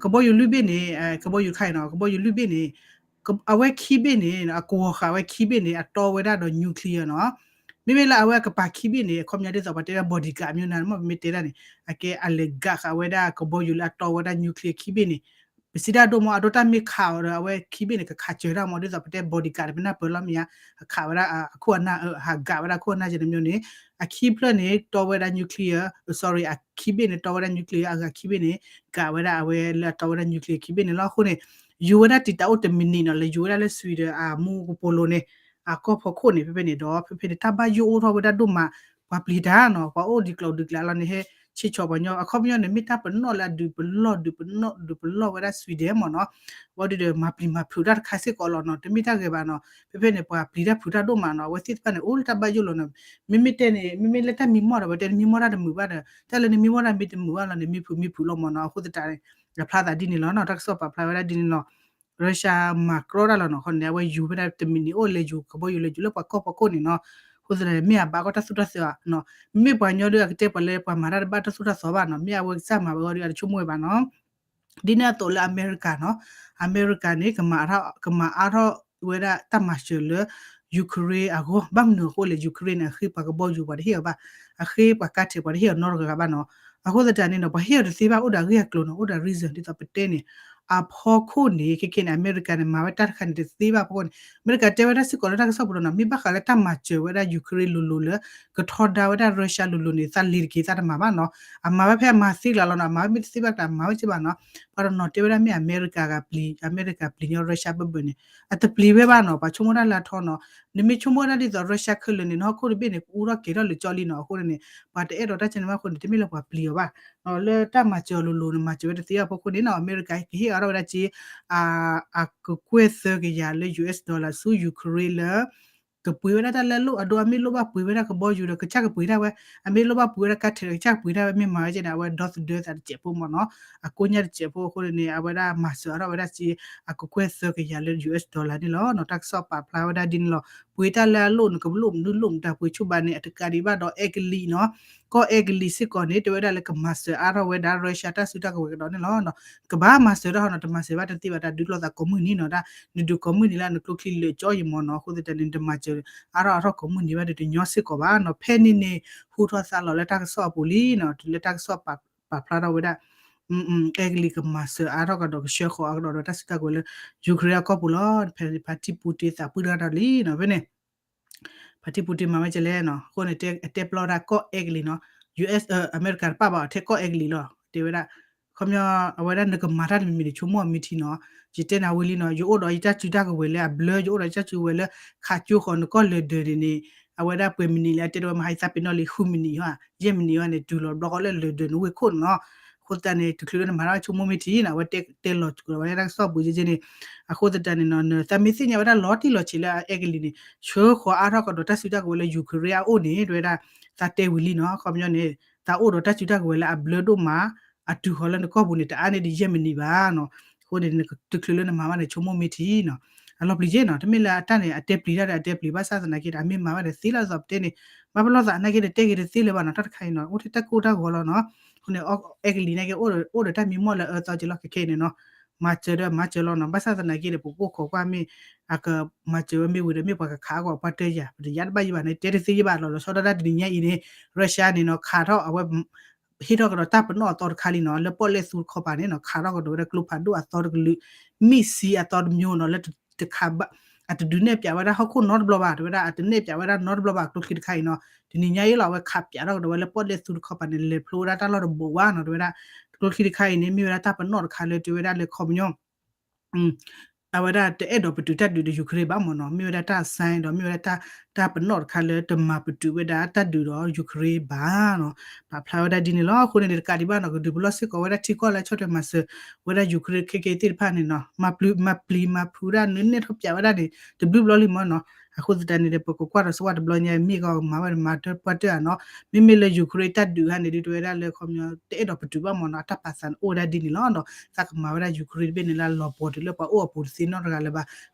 ကဘီယူၤလွံၢ်ဘ့ၣ်န့ၣ်, ကဘီယူၤတခါအံၤနီၤ, ကဘီယူၤလွံၢ်ဘ့ၣ်န့ၣ်, အဝဲခံဘ့ၣ်န့ၣ် အကဝီၤဃာ်ဝဲခံဘ့ၣ်န့ၣ် အတီဝဲဒၣ်ဒီး nuclear နီၤ. မ့မ့ၢ်လၢအဝဲအကပၤခံဘ့ၣ်န့ၣ် အခီပညီဒ်သိးပှၤတဲဝဲဒၣ် bodyguard မျိုးနာ် မ့ၢ်ပမ့ၢ်တဲဒၣ်န့ၣ် အကဲအလဲၤ guard ဃာ်ဝဲဒၣ်ကဘီယူၤလၢအတီဝဲဒၣ် nuclear ခံဘ့ၣ်န့ၣ် ပစံးတၢ်ဒိၣ်မး အဒိတၢ်မ့ၢ်ခးအီၤဒီး အဝဲခံဘ့ၣ်န့ၣ် ကခးစၢၤတၢ်မး ဒ်သိးပတဲ bodyguard ပနၢ်ပၢၢ်လီၤမ့ၢ်ဧါ, ခးဝဲဒၣ်အခိၣ်အနၢ် ဟး guard ဝဲဒၣ်ခိၣ်အနၢ်ကဲန့ၣ်မျိုးန့ၣ်, အခံဖျၢၣ်န့ၣ် တီဝဲဒၣ် nuclear, sorry အခံဘ့ၣ်န့ၣ် တီဝဲဒၣ် nuclear, အဂၤခံဘ့ၣ်န့ၣ် guard ဝဲဒၣ်အဝဲလၢအတီဝဲဒၣ် nuclear ခံဘ့ၣ်န့ၣ်လီၤ. အဃိန့ၣ် ယူၤဝဲဒၣ်တံာ်တာ်အိၣ်တမံးနံးနီၤ လဲၤယူၤဝဲဒၣ်လၢ Sweden အမူကပိာ်လိၤန့ၣ် အကီၢ်ဖီခိၣ်န့ၣ် ဖဲဖဲန့ၣ်ဒီး ဖဲဖဲန့ၣ် တၢ်ဘၣ်ယိၣ်အိၣ်ထီၣ်ဝဲဒၣ်ဒိၣ်မး, ပှၤပျံၤတၢ်နီၤ ပှၤအိၣ်ဒံးကျိၤဒံးကျဲလီၤန့ၣ် ဟဲဆ့ဆီပှၤညီ အခီပညီန့ၣ် မ့ၢ်တၢ်ပနီၣ်လၢအဒုးပလီၢ်ဒုးပနီၣ်ဒုးပလီၢ်ဝဲဒၣ် Sweden မ့ၢ်နီၤ, ဝံၤဒီးမၤပျံၤမၤဖုးတၢ်တခါစ့ၢ်ကီးလီၤနီၤ တမ့ၢ်တၢ်ဂ့ၤဘၣ်နီၤ ဖဲဖဲန့ၣ် ပှၤပျံၤတၢ်ဖုးတၢ်ဒိၣ်မးနီၤ အဝဲသ့ၣ်တဖၣ်န့ၣ် အိၣ်လၢတၢ်ဘၣ်ယိၣ်လီၤနီၤ မ့မ့ၢ်တဲန့ၣ် မ့မ့ၢ်လၢတၢ်မံမီၢ်ဒီး ပတဲနမံမီၢ်တၢ်တမုာ်ဘၣ်ဒီး တၢ်လၢနမံမီၢ်တၢ်မ့ၢ်တမုာ်ဘၣ်လီၤန့ၣ် မံဖုးမံဖုးလီၤမ့ၢ်နီၤ အဃိသတးန့ၣ် အဖျါသးဒ်န့ၣ်လီၤနီၤ တၢ်ကစီၣ်ပာ်ဖျါဝဲဒၣ်ဒ်န့ၣ်လီၤ Russia မၤကြီတၢ်လီၤနီၤ အဃိန့ၣ် အဝဲယူၤဝဲဒၣ်တမံးနံးအိၣ်လဲၤယူၤ ကဘီယူၤလဲၤယူၤလၢပှၤကီၢ်ဖီခိၣ်န့ၣ်နီၤ အဃိသတးန့ၣ် မ့ၢ်အဘၣ်ကီတၢ်သိၣ်တၢ်သီဧါနီၤ မ့မ့ၢ်ပှၤကညီဒီးအကတဲပှၤလၢပှၤမၤတၢ်တဘၣ်တၢ်သိၣ်တၢ်သီဘၣ်နီၤ မ့ၢ်အဝဲကစၢ်မၤဝဲအဂီၢ်ဒီး အတဆိကမိၣ်ဝဲဘၣ်နီၤ ဒ်န့ၣ်အသိးလၢအမဲရကၤနီၤ အမဲရကၤန့ၣ် ကမၤအါထီၣ်ဝဲဒၣ်တၢ်မၤစၢၤလၢ Ukraine အဂီၢ် ဘၣ်မနုၤအဃိလဲၣ် Ukraine န့ၣ် အဃ့ပှၤကဘီယူၤပှၤတဟ့ၣ်အီၤဘၣ် အဃ့ပှၤကါထဲးပှၤတဟ့ၣ်အီၤနီတဂၤဘၣ်နီၤ အဃိသတးန့ၣ်နီၤ ပှၤဟ့ၣ်အီၤတသ့ဘၣ် အိၣ်ဒီးအဂ့ၢ်အကျိၤနီၤ အိၣ်ဒီး reason ဒ်သိးပတဲန့ၣ် အဖီခိၣ်န့ၣ် ခဲခဲန့ၣ် အမဲရကၤန့ၣ် မၤဝဲတၢ်တခါန့ၣ်တသ့ဘၣ်အဖီခိၣ်န့ၣ် အမဲရကၤတဲဝဲဒၣ်စ့ၢ်ကီးလၢတၢ်ကစီၣ်ပူၤလီၤနီၤ မ့ၢ်ဘၣ်ဃးလၢတၢ်မၤစၢၤဝဲဒၣ် Ukraine လိၤလိၤလၢ ကထီဒါဝဲဒၣ် Russia လိၤလိၤန့ၣ် သးလ့ၤတက့ၤသးတမၤဘၣ်နီၤ အမၤဝဲဖဲအမၤသ့ကျါလီၤနီၤ အမၤဝဲမ့ၢ်တသ့ဘၣ်ကျါ အမၤဝဲက့ဘၣ်နီၤ ပှၤတနီၤတဲဝဲဒၣ်မ့ၢ်အမဲရကၤဂၤပျံၤ အမဲရကၤပျံၤညီ Russia ဘၢၣ်ဘၢၣ်န့ၣ် အတပျံၤဝဲဘၣ်နီၤ ပှၤဆိကမိၣ်တၢ်လၢအထီနီၤ နမ့ၢ်ဆိကမိၣ်ဝဲဒၣ်ဒ်သိး Russia ခဲလၢာ်န့ၣ် နဟီၣ်ခိၣ်တဘ့ၣ်န့ၣ် ကအူထီၣ်ကဲၤထီၣ်လၢာ်ကၠီလံနီၤ အဃိန့ၣ်န့ၣ် ပှၤတအဲၣ်ဒိးတၢ်ကဲန့ၣ်ဘၣ်အဃိန့ၣ် တမ့ၢ်လၢပှၤပျံၤအီၤဘၣ် လၢတၢ်မၤစၢၤအီၤလိၤလိၤန့ၣ် မၤစၢၤဝဲတသ့ဘၣ်အဖီခိၣ်န့ၣ်နီၤ အမဲရကၤကဟ့ၣ်အါထီၣ်ဝဲဒၣ်က့ အကကွဲၢ်သၢကယၤလၢ US dollar ဆူ Ukraine လၢ ကပှ့ၤဝဲဒၣ်တၢ်လၢအလိၣ် အဒိ အမ့ၢ်လိၣ်ဘၣ်ပှ့ၤဝဲဒၣ်ကဘီယူၤဒီး ကစၢ်ကပှ့ၤဒၣ်ဝဲ အမ့ၢ်လိၣ်ဘၣ်ပှ့ၤဝဲဒၣ်ကါထဲးဒီး ကစၢ်ကပှ့ၤဒၣ်ဝဲ မ့ၢ်မၤဝဲကဲန့ၣ် အဝဲဒီသဒၢသးတစဲးဖိမ့ၢ်နီၤ အကိညၢ်တစဲးဖိအဃိန့ၣ် အဝဲဒၣ်မၤစၢၤအါထီၣ်ဝဲဒၣ်က့ အကကွဲၢ်သၢကယၤလၢ US dollar န့ၣ်လီၤ တၢ်ကစီၣ်ပာ်ဖျါဝဲဒၣ်ဒ်န့ၣ်လီၤ ပှ့ၤတၢ်လၢအလိၣ်န့ၣ် ကလိၣ်မနုၤလိၣ်မတၤပှ့ၤဆူၣ်ဘၣ်န့ၣ် အတကးဒံးဘၣ်ဒီး အဲကလံးနီၤ ကီၢ်အဲကလံးစ့ၢ်ကီးန့ၣ် တဲဝဲဒၣ်လၢကမၤစၢၤအါထီၣ်ဝဲဒၣ် Russia တၢ်စုတၢ်ကဝဲၤကဒီးန့ၣ်လီၤ ကဘၣ်မၤစၢၤတၢ်ဟီနီၤ တမၤစၢၤဘၣ်တသ့ဘၣ် တၢ်ဒုးလိာ်သးကိးမုၢ်နံၤနီၤ တၢ် နဒုးကိးမုၢ်နံၤလၢနကျိချံလၢာ်ကၠီအံၤမ့ၢ်နီၤ အဃိသတးန့ၣ် တမၤစၢၤအါထီၣ်အါထီၣ်ကိးမုၢ်နံၤဘၣ်ဒီးတညီစ့ၢ်ကီးဘၣ်နီၤ ဖဲန့ၣ်န့ၣ် ဟူထီၣ်သါလီၤလၢတၢ်ကစီၣ်အပူၤလံနီၤ တုၤလၢတၢ်ကစီၣ်ပာ်ဖျါထီၣ်ဝဲဒၣ် အဲကလံးကမၤစၢၤအါထီၣ်ကဒီးကဆှၢဃီၤအါကဒီးဒီးတၢ်စုတၢ်ကဝဲၤလၢ Ukraine အကီၢ်ပူၤလီၤ ဖဲဖါတံၢ်ပူတ့သးပှၢ်တဂၤဒီးလံနီၤ ဖဲန့ၣ် ဖါတံၢ်ပူတ့မၤဝဲကဲလဲၣ်နီၤ အဃိန့ၣ် အတဲပျီဝဲဒၣ်ကီၢ်အဲကလံးနီၤ US အမဲရကၤတပာ်ဘၣ်အီၤထဲကီၢ်အဲကလံးလီၤ တဲဝဲဒၣ် ခီပညီ အဝဲဒၣ်နကမၤတၢ်တမံၤမံၤန့ၣ် ဆိကမိၣ်အီၤမ့ၢ်ထံနီၤ, ယတဲနၤဝံၤလံနီၤ, ယအိၣ်ဒီးယတၢ်စုတၢ်ကဝဲၤလၢအဘျၢ, ယအိၣ်ဒီးယတၢ်စုကဝဲၤလၢ ခးကၠိဃီၤနကီၢ်လၢဒၢးန့ၣ်န့ၣ်, အဝဲဒၣ်ပှဲၤမံးနံးလၢ အတဲဒၣ်ဝဲမဟါယသးပ့ၤနီၣ်လံ ဃုမံးနံးဧါ, ယဲၢ်မံးနံးဧါန့ၣ် တုၤလီၤဘျီဃီလၢလၢဒၢးနဝ့ၢ်ခိၣ်န့ၣ်နီၤ. အဃိသတးန့ၣ် တချုးလၢနမၤတၢ်ဆိကမိၣ်မ့ၢ်ထံနီၤ, အဝဲတဲလီၤစှၤဝဲဒၣ်တၢ်ကစီၣ်ပူၤကဲကဲန့ၣ်, အဃိသတးန့ၣ်နီၤ နသးမ့ၢ်သ့ၣ်ညါဝဲဒၣ်လီၤတံၢ်လီၤဆဲးလၢအအဲကလံးန့ၣ် ဆှၢဃီၤအါထီၣ်ကဒီးတၢ်စုတၢ်ကဝဲၤလၢ Ukraine အအိၣ်န့ၣ် တဲဝဲဒၣ်, သးတဲဝံၤလံနီၤ, ခီပညီန့ၣ် သးအိၣ်ဒီးတၢ်စုတၢ်ကဝဲၤလၢအဘျၢဒိၣ်မး, အတုၤဃီၤလၢနကီၢ်ပူၤန့ၣ် တအါန့ၢ်ဒံးယဲၢ်မံးနံးဘၣ်နီၤ. အဃိန့ၣ် တချုးလၢနမၤဘၣ်န့ၣ် ဆိကမိၣ်မ့ၢ်ထံနီၤ. အလီၤပျံၤကဲနီၤ, တမ့ၢ်လၢအတၢ်န့ၣ် အတဲပျံၤတၢ်ဒီးအတဲပျံၤ ဘၣ်ဆၣ်သနာ်က့ဒီး အမ့ၢ်မၤဘၣ်ဒီးသ့လီၤ ဒ်သိးပတဲန့ၣ်, ဘၣ်ပလီၢ်သးနာ်က့ဒီး တဲက့ၤတသ့လၢၤဘၣ်နီၤ, တၢ်တခါအံၤနီၤ အိၣ်ထဲတၢ်ကိၢ်တၢ်ဂီၤလီၤနီၤ. အဃိန့ၣ် အဲကလံးနာ်က့ အိၣ်ဒီးတၢ်မံမီၢ်လၢအအၢသီက့ၤလီၤ ခဲခဲအံၤန့ၣ်နီၤ, မၤစၢၤဒီးမၤစၢၤလီၤနီၤ. ဘၣ်ဆၣ်သနာ်က့ဒီး ပကအိၣ်ခိးကွၢ်မ့ၢ် အကမၤစၢၤဝဲမ့ၢ်ဝံၤဒီး မ့ၢ်ပှၤကခးအဂီၢ်ပှၤတယၤ ပတယၤတဘၣ်ယံၤဘၣ်န့ၣ် တဲတသ့ယံၤဘၣ်လီၤ. လီၤဆီဒၣ်တၢ်တနံၤညါအံၤန့ၣ် Russia န့ၣ်နီၤ ခးထီၣ်အဝဲ ဟ့ၣ်ထီၣ်ကဒီးတၢ်ပနီၣ်အသီတခါလံနီၤ, လၢပီၣ်လဲၣ်သူတခီပၤန့ၣ်နီၤ ခးထီၣ်ကဒီးဝဲဒၣ်ကျိဖးဒိၣ်အသီတကလုာ်, မံၣ်စံအသီတမျိုးနီၤ လၢတခးဘၣ်, အတဒုးနဲၣ်ပၠးဝဲဒၣ်ဟီၣ်ခိၣ်နီတဘျီဘၣ်, တဲဝဲဒၣ်အတနဲၣ်ပၠးဝဲဒၣ်နီတဘျီဘၣ် ကျိချံတခါအံၤနီၤ. တနံၤညါအံၤလီၤ အဝဲခးပၠးထီၣ်ကဒီးဝဲလၢပီၣ်လဲၣ်သူတခီပၤန့ၣ် လဲၤဖျိဝဲဒၣ်တၢ်လီၢ်တဘိးဘၣ်နီၤ, တဲဝဲဒၣ် ကျိချံတခါအံၤန့ၣ် မ့ၢ်ဝဲဒၣ်တၢ်ပနီၣ်တခါလၢ တဲဝဲဒၣ်လၢခီပညီ အဝဲဒၣ်တအဲၣ်ဒိးပတုာ်တၢ်ဒုးဒီး Ukraine ဘၣ်မ့ၢ်နီၤ, မ့ၢ်ဝဲဒၣ်တၢ် sign ဒီး မ့ၢ်ဝဲဒၣ်တၢ်ပနီၣ်တခါလၢတမၤပတုာ်ဝဲဒၣ်တၢ်ဒုးဒီး Ukraine ဘၣ်နီၤ, ပာ်ဖျါဝဲဒၣ်ဒ်န့ၣ်လီၤ. အဃိန့ၣ် တကးဒံးဘၣ်နီၤ ကဒုးပလီၢ်စ့ၢ်ကီးဝဲဒၣ်ထံကီၢ်လၢဆီၣ်ထွဲမၤစၢၤဝဲဒၣ် Ukraine ခဲကဲသ့ၣ်တဖၣ်န့ၣ်နီၤ, မၤပျံၤမၤဖုးဒၣ် နနဲၣ်ထီၣ်ပၠးဝဲဒၣ်န့ၣ် တဘျုးဘျီလံမ့ၢ်နီၤ. အဃိသတးန့ၣ်ဒီး ပကကွၢ်ဒီးစဝၢ်တဘျီညါ မ့ၢ်ကမၤဝဲဒၣ်မၤတၢ်ပှၢ်တၢၢ်ဧါနီၤ, မ့မ့ၢ်လၢ Ukraine တၢ်ဒုးခါန့ၣ်ဒုး တဲဝဲဒၣ်လၢခီပညီ တအဲၣ်ဒိးပတုာ်ဘၣ်မ့ၢ်နီၤ, အတၢ်ပာ်သးန့ၣ်အိၣ်ဝဲဒၣ်ဒ်န့ၣ်လီၤဒီး သးကမၤဝဲဒၣ် Ukraine တဘ့ၣ်န့ၣ်လၢအလီၤပှီၤတုၤလၢပှၤအိၣ်အပူၤတသ့နီတဂၤလၢၤဘၣ်,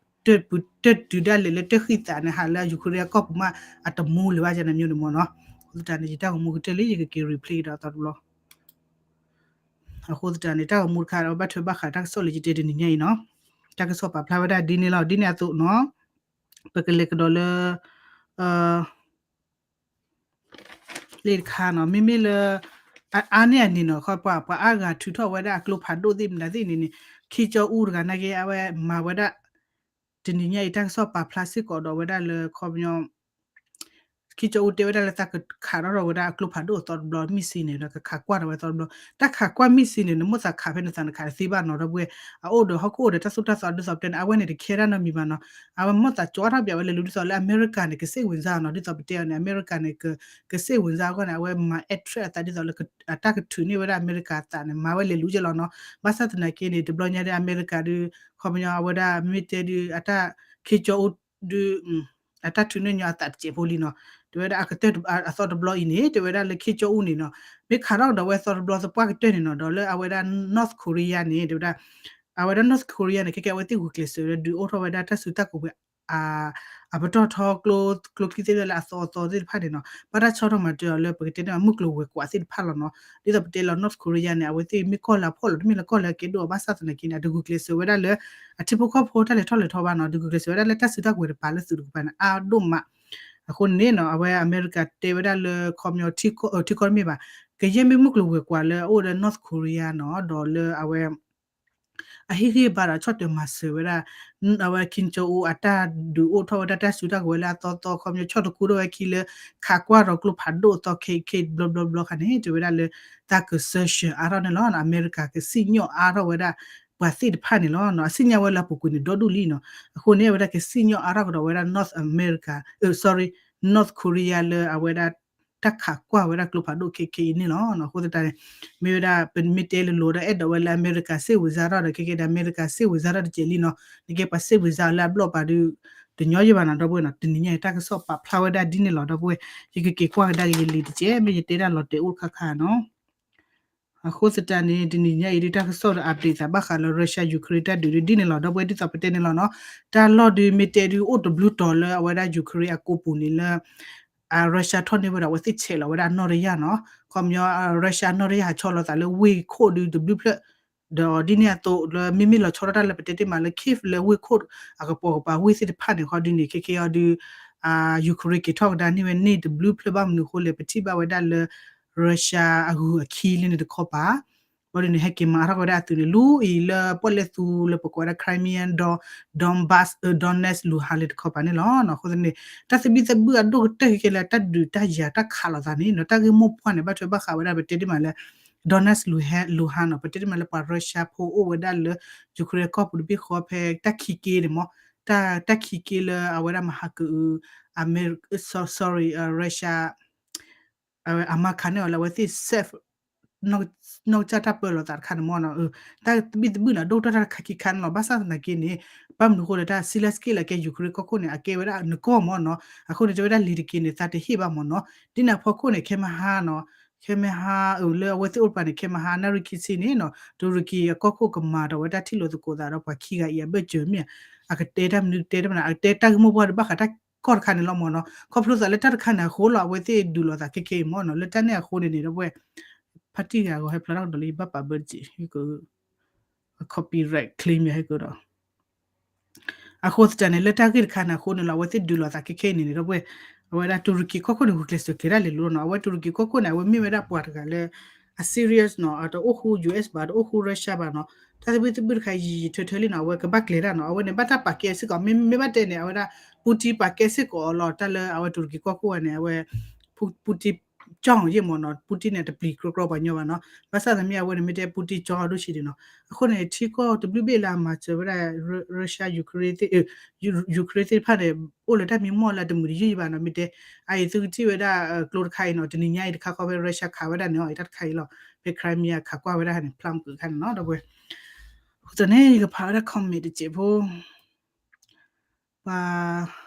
တၢ်တုၤဒၣ်လဲာ်လၢတၢ်ဃံသးန့ၣ် ဟးလၢ Ukraine အကီၢ်ပူၤမး အတမူလၢၤဘၣ်န့ၣ်မ့ၢ်န့ၣ်မ့ၢ်နီၤ. အဃိသတးန့ၣ် ယတၢ်ဂီၤမူကတၢၢ်လံ ယကက့ၤ replay ဒီးအသီတဘျီ အဃိသတးန့ၣ် တၢ်ဂီၤမူတခါဒီး ဘၣ်ထွဲဘၣ်ဃးတၢ်ကစီၣ်လၢယတဲတနံၤညါအံၤနီၤ, တၢ်ကစီၣ်ပာ်ဖျါဝဲဒၣ်ဒ်န့ၣ်လီၤ. ဒ်န့ၣ်အသိးနီၤ ပကလဲၤကဒီးလၢ လ့ၣ်တခါနီၤ မ့မ့ၢ်လၢ အါန့ၢ်အန့ၣ်နီၤ ခီပှၤ ပှၤအါဂၤထုးထီၣ်ဝဲဒၣ်အကျိဖးဒိၣ်သ့ၣ်မတၤသ့ၣ်န့ၣ်န့ၣ် ခံကၠီအူတဂၤနာ်က့ အဝဲမၤဝဲဒၣ် တနံၤညါအံၤ တၢ်ကစီၣ်ပာ်ဖျါစ့ၢ်ကီးဒီးဝဲဒၣ်လၢခီပညီ ခံကၠီအူတဲဝဲဒၣ်လၢသးကခးထီၣ်ထီၣ်ဝဲဒၣ်အကျိဖးဒိၣ်အသီတဘျီ မံၣ်စံန့ၣ်ဒီး ကခးကွၢ်ထီၣ်ဝဲအသီတဘျီ တၢ်ခးကွၢ်မံၣ်စံန့ၣ် နမိၣ်သးခးဖဲနသးနခးတသ့ဘၣ်နီၤ ဒီပုၢ်ဝဲၢ် အအိၣ်ဒီးဟီၣ်ခိၣ်အိၣ်ဒီးတၢ်သိၣ်တၢ်သီဒ်သိးပတဲန့ၣ် အဝဲန့ၣ်တခဲဒၣ်နီတမံၤဘၣ်နီၤ အဝဲမိၣ်သးကၠီထီၣ်ပၠးဝဲလဲၤလူၤဒ်သိးလၢအမဲရကၤန့ၣ် ကစ့ၣ်ဝ့ၤစၢ်နီၤ ဒ်သိးပတဲအီၤန့ၣ် အမဲရကၤန့ၣ် ကစ့ၣ်ဝ့ၤစၢ်အဂီၢ်န့ၣ် အဝဲမၤအဲၣ်ထြဲးအသးဒ်သိးလၢ အတၢ်ကထုးန့ၢ်ဝဲဒၣ်အမဲရကၤအသးန့ၣ် မၤဝဲလဲၤလူၤကဲလီၤနီၤ ဘၣ်ဆၣ်သနာ်က့န့ၣ် တဘျီညါဒီးအမဲရကၤဒီး ခီပညီအဝဲဒၣ်မ့ၢ်တဲဒုး အတၢ်ခ့ကၠီအူဒုး အတၢ်ထုးန့ၢ်ညီအသးတစဲးဖိလံနီၤ တဲဝဲဒၣ်အကတၢၢ်အသီတဘျီအံၤန့ၣ် တဲဝဲဒၣ်လၢခ့ကၠီအူန့ၣ်နီၤ မ့ၢ်ခးထီၣ်ကဒီးဝဲအသီတဘျီသပှၢ်ကတၢၢ်န့ၣ်နီၤ ဒီးလၢအဝဲဒၣ် North Korea န့ၣ် တဲဝဲဒၣ် အဝဲဒၣ် North Korea န့ၣ် ခဲကဲအဝဲသ့ၣ်ဂုာ်ကျဲးစၢးဝဲဒၣ်ဒုးအိၣ်ထီၣ်ဝဲဒၣ်တၢ်စုတၢ်ကဝဲၤ အပတီၢ်ထီ ကျိချံသ့ၣ်တဖၣ်လၢအသီအသီသ့ၣ်တဖၣ်န့ၣ်နီၤ ဘၣ်တၢ်ဆီထီၣ်မၤတၢၤအီၤလၢပကတဲန့ၣ် မုၢ်ကျိၤဝဲၤကွာ်သ့ၣ်တဖၣ်လီၤနီၤ ဒ်သိးပတဲလီၤ North Korea န့ၣ် အဝဲသ့ၣ်မ့ၢ်ကီၢ်လၢအဖှီၣ်လီၤ တမ့ၢ်လၢကီၢ်လၢအကဲဒိၣ်အီၤ ဘၣ်ဆၣ်သနာ်က့န့ၣ် အတဂုာ်ကျဲးစၢးဝဲဒၣ်လၢ အထံဖိကီၢ်ဖိတၢ်လဲၤထီၣ်လဲၤထီဘၣ်နီၤ တဂုာ်ကျဲးစၢးဝဲဒၣ်လၢတၢ်စုတၢ်ကဝဲၤတပၤလၢသုးတကပၤန့ၣ် အါဒိၣ်မး အဃိန့ၣ်နီၤ အဝဲအမဲရကၤတဲဝဲဒၣ်လၢခီပညီ ထံကီၢ်တမ့ၢ်ဘၣ် ကယဲၢ်မ့ၢ်မုၢ်ကျိၤဝဲၤကွာ်လၢအအိၣ်လၢ North Korea နီၤ ဒီးလၢအဝဲ အဟ့ၣ်ဂံၢ်ဘါဒီးဆီၣ်တၢၤမၤစၢၤဝဲဒၣ် အဝဲ Kim Jong Un အတၢ်ဒုးအိၣ်ထီၣ်ဝဲဒၣ်တၢ်စုတၢ်ကဝဲၤလၢအသီသီ ခီပညီဆီၣ်တခူထီၣ်ဝဲခံလၢ ခးကွၢ်ဒီးကျိဖးဒိၣ်အသီခဲအံၤခဲအံၤတဘျီဘျီဘျီခါန့ၣ် တဲဝဲဒၣ်လၢ တၢ်က sanction အါထီၣ်န့ၣ်လီၤ အမဲရကၤကစံၣ်ညီၣ်အါထီၣ်ဝဲဒၣ် ပှၤသ့ၣ်တဖၣ်န့ၣ်လီၤ အစံၣ်ညီၣ်ဝဲလၢအပူၤကွံာ်န့ၣ်ဒီဒူၣ်လံနီၤ အဃိန့ၣ် အဝဲဒၣ်ကစံၣ်ညီၣ်အါထီၣ်ကဒီးဝဲဒၣ် North America အ sorry North Korea လၢအဝဲဒၣ် တၢ်ခးကွၢ်ဝဲဒၣ်ကျိဖးဒိၣ်ခဲခဲအံၤန့ၣ်လီၤ. အဃိသတးန့ၣ် မ့ၢ်ဝဲဒၣ် ပမ့ၢ်တဲလိၤလိၤဒီး အဲၣ်ဒိးဝဲလၢအမဲရကၤစ့ၣ်ဝ့ၤစၢ်ထီၣ်ဒီး ခဲခဲဒီး အမဲရကၤစ့ၣ်ဝ့ၤစၢ်ထီၣ်တကဲးလံနီၤ နကဲပှၤစ့ၣ်ဝ့ၤစၢ်လၢအဘျီၣ်ပၤဒုး တညီယဲၢ်ဘၣ်နီၤ ဒီပုၢ်ဝဲၢ်နီၤ တနံၤညါအံၤတၢ်ကစီၣ်ပာ်ဖျါဝဲဒၣ်ဒ်န့ၣ်လီၤ ဒီပုၢ်ဝဲၢ် ယကက့ၤကွၢ်ကဒါက့ၤယလံာ်တကဲး မ့ၢ်ယတဲဒၣ်လီၤတဲာ်အိၣ်တခါခါနီၤ အဃိသတးန့ၣ် တနံၤညါအံၤဒုးတၢ်ကစီၣ်ဒီး update သးဘၣ်ဃးလၢ Russia Ukraine တၢ်ဒုးဒ်န့ၣ်လီၤ ဒီပုၢ်ဝဲၢ် ဒ်သိးပတဲန့ၣ်လီၤနီၤ တၢ်လီၢ်ဒုးမ့ၢ်တဲဒုးအိၣ်တဘျုးတီၤလၢအဝဲဒၣ် Ukraine အကိးပူၤန့ၣ်လၢ Russia ထီၣ်န့ၢ်ဝဲဒီး အဝဲသ့ၣ်ဆဲးလီၤဝဲဒၣ်အနီၣ်တယၢ်နီၤ ခီပညီ Russia အနီၣ်တယၢ်ဟးဆီလီၤသးလၢဝ့ၢ်ခိၣ်ဒုးတဘျုးဖျၢၣ် ဒီးဒ်န့ၣ်အသိးလၢမ့မ့ၢ်လီၤဆီဒၣ်တၢ်လၢပတဲတ့ၢ်မးလၢ Kyiv လၢဝ့ၢ်ခိၣ်အကပိာ်ကပၤဝ့ၢ်သ့ၣ်တဖၣ်န့ၣ် ခီဒုးန့ၣ် ခဲခဲအံၤဒုး Ukraine က့ၤထီၣ်ကဒါန့ၢ်ဝဲန့ၢ်တဘျုးဖျၢၣ်ဘၣ်မနုၤအဃိလဲၣ် ပထံၣ်ဘၣ်ဝဲဒၣ်လၢ Russia အဂုၤအခံလၢန့ၣ်တခီပၤ ဘၣ်ဒုးန့ၣ် ဟဲက့ၤမၤအါထီၣ်က့ၤဝဲဒၣ်အသုးန့ၣ် လူအံၤလၢပီၣ်လဲၣ်သူလၢပကိးဝဲဒၣ် Crimea ဒီး Donbas Donetsk Luhansk လၢတခီပၤန့ၣ်လီၤ. အဃိသတးန့ၣ် တၢ်သဘံၣ်သဘုၣ်အဒိၣ်ကတၢၢ်ခဲခဲလၢတၢ်ဒုးတၢ်ယၤတၢ်ခးလိာ်သးန့ၣ် တၢ်ဂ့ၢ်မိၢ်ပှၢ်န့ၣ် ဘၣ်ထွဲဘၣ်ဃးဝဲဒၣ်ပတဲတ့ၢ်မးလၢ Donetsk Luhansk နီၤ ပတဲတမံၤလၢပှၤ Russia ဖိအိၣ်ဝဲဒၣ်လၢ Ukraine ကီၢ်ပူၤတဘ့ၣ်ဃီဖဲတၢ်ခံက့န့ၣ်မ့ၢ် တၢ်ခံက့လၢအဝဲဒၣ်မၤဟးကၢအ Amer sorry Russia အမၤခးန့ၢ်အီၤလၢအဝဲသ့ၣ် self နီၢ်ကစၢ်တၢ်ပၢလီၤသးတခါန့ၣ်မ့ၢ်နီၤ တၢ်သဘံၣ်သဘုၣ်နီၤ ဒိၣ်ထီၣ်တၢ်တခါခံခါန့ၣ်လီၤ ဘၣ်ဆၣ်သနာ်က့န့ၣ် ဘၣ်မနုၤအဃိလၢတၢ် Zelenskyy လၢကဲ Ukraine ကီၢ်ခိၣ်န့ၣ် အကဲဝဲဒၣ်နကီၢ်မ့ၢ်နီၤ အဃိန့ၣ် တဲဝဲဒၣ်လံၤတက့န့ၣ် သးတဟ့ၣ်ဘၣ်မ့ၢ်နီၤ ဒ်န့ၣ်အဖီခိၣ်န့ၣ် ခဲမဟါနီၤ ခဲမဟါ လၢအဝဲသ့ၣ်အိၣ်တပၤန့ၣ် ခဲမဟါ နၣ်ရံၣ်ခံဆံန့ၣ်နီၤ တူရကံအကီၢ်ခိၣ်ကမၤဒီးဝဲဒၣ်ထံၣ်လိာ်သကိးသးဒီးပှၤခံဂၤအံၤအဘၢၣ်စၢၤမ့ၢ်ဧါ အကတဲတၢ်မနုၤတဲတမနုၤ အကတဲတၢ်ဂ့ၢ်မိၢ်ပှၢ်ဒီးဘၣ်ဃးတၢ်ကီၢ်တခါန့ၣ်လီၤမ့ၢ်နီၤ ခီဖျိသးလၢတၢ်တခါန့ၣ်အဃိလီၤ အဝဲသ့ၣ်ဒုးလိာ်သးခဲခဲအံၤမ့ၢ်နီၤ လၢတၢ်န့ၣ်အဃိန့ၣ်န့ၣ်ဒီးပဝဲ ဖါတံၢ်ဂၤဂီၤဟဲဖျါထီၣ်ကဒီးလၢယဘၣ်ပာ်ဘၢတက့ၢ် ယက copyright claim ယဟဲကဒီး အဃိသတးန့ၣ် လၢတၢ်ဂ့ၢ်တခါန့ၣ်အဃိန့ၣ်လီၤ အဝဲသ့ၣ်ဒုးလိာ်သးခဲခဲအံၤန့ၣ်န့ၣ်ဒီးပဝဲ အဝဲဒၣ်တူရကံကီၢ်ခိၣ်န့ၣ် ဂုာ်ကျဲးစၢးကဲၤဒၣ်လဲာ်လိၤနီၤ အဝဲတူရကံကီၢ်ခိၣ်န့ၣ် အဝဲမ့ၢ်ဝဲဒၣ်ပှၤတဂၤလၢ အ serious နီၤ အတအိၣ်ဃူ U S ဘၣ် တအိၣ်ဃူ Russia ဘၣ်နီၤ တၢ်သဘံၣ်သဘုၣ်တခါယံာ်ယံာ်ထၢထၢလံနီၤ အဝဲကဘၣ်ကျဲၤတၢ်နီၤ အဝဲန့ၣ်ဘၣ်တၢ်ပာ်ကဲစ့ၢ်ကီး မ့မ့ၢ်ဘၣ်တဲန့ၣ် အဝဲဒၣ် Putin ပာ်ကဲစ့ၢ်ကီးအီၤလီၤ တၢ်လၢအဝဲတူရကံကီၢ်ခိၣ်ဝဲန့ၣ် အဝဲ Putin ကၠီယ့ၢ်မ့ၢ်နီၤ Putin န့ၣ် တပျံၤကြီကြီပှၤညီဘၣ်နီၤ ဘၣ်ဆၣ်သနာ်က့ အဝဲန့ၣ်မ့ၢ်တဲ Putin ကၠီအီၤဒိၣ်ဆံးဒံးနီၤ အဃိန့ၣ် ထံကီၢ်တဘျုးဘ့ၣ်လၢအမၤစၢၤဝဲဒၣ် Russia Ukraine သ့ၣ် Ukraine သ့ၣ်တဖၣ်န့ၣ် အိၣ်လၢတၢ်မံမီၢ်လၢအတမုာ်တယုၢ်ယံဘၣ်နီၤ မ့ၢ်တဲ အအံၤသုကထံၣ်ဝဲဒၣ် ကျိတခါအံၤနီၤ တနံၤညါအံၤတခါဃီဖဲ Russia ခးဝဲဒၣ်န့ၣ်အီၤ တၢ်တခါအံၤလီၤ ဖဲ Crimea ခးကွၢ်ဝဲဒၣ်န့ၣ် ဖျါမုၢ်ကခါန့ၣ်နီၤ ဒီးပဝဲ အဃိသတးန့ၣ် ယကဖးဝဲဒၣ် comment တစဲးဖိ ပှၤ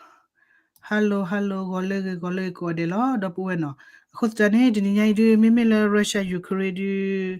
hello hello ဂီၤလၢဂ့ၤ ဂီၤလၢဂ့ၤကိးဂၤဒဲးလီၤ ဒီပုၢ်ဝဲၢ်နီၤ အဃိသတးန့ၣ် တနံၤညါအံၤဒုး မ့မ့ၢ်လၢ Russia Ukraine ဒုး